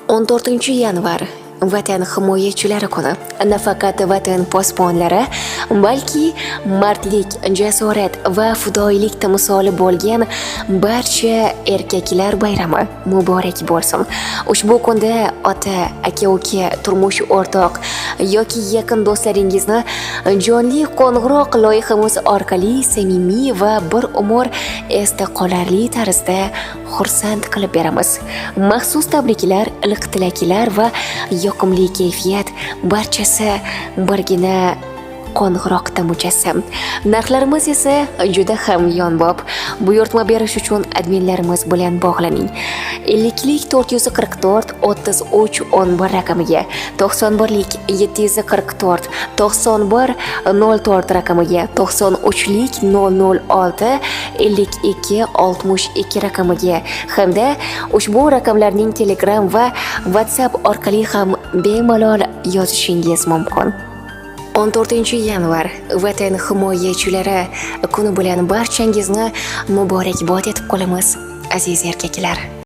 14 yanvar Vatan himoyachilari kuni. Nafaqat vatan posbonlari, balki mardlik, jasorat va fidoyilik timsoli bo'lgan barcha erkaklar bayrami muborak bo'lsin. Ushbu kunda ota, aka-uka, turmush o'rtoq yoki yaqin do'stlaringizni jonli qo'ng'iroq loyihamiz orqali samimiy va bir umr esda qolarli tarzda xursand qilib beramiz. Maxsus tabriklar, iliq tilaklar va yoqimli kayfiyat barchasi birgina qo'ng'iroqda mujassam. Narxlarimiz esa juda ham yonbop. Buyurtma berish uchun adminlarimiz bilan bog'laning. 50lik 444 33 11 raqamiga, 91lik 744 91 04 raqamiga, 93lik 006 52 62 raqamiga hamda ushbu raqamlarning Telegram va WhatsApp orqali ham bemalol yozishingiz mumkin. 14 yanvar Vatan himoyachilari kuni bilan barchangizni muborakbod etib qolamiz, aziz erkaklar.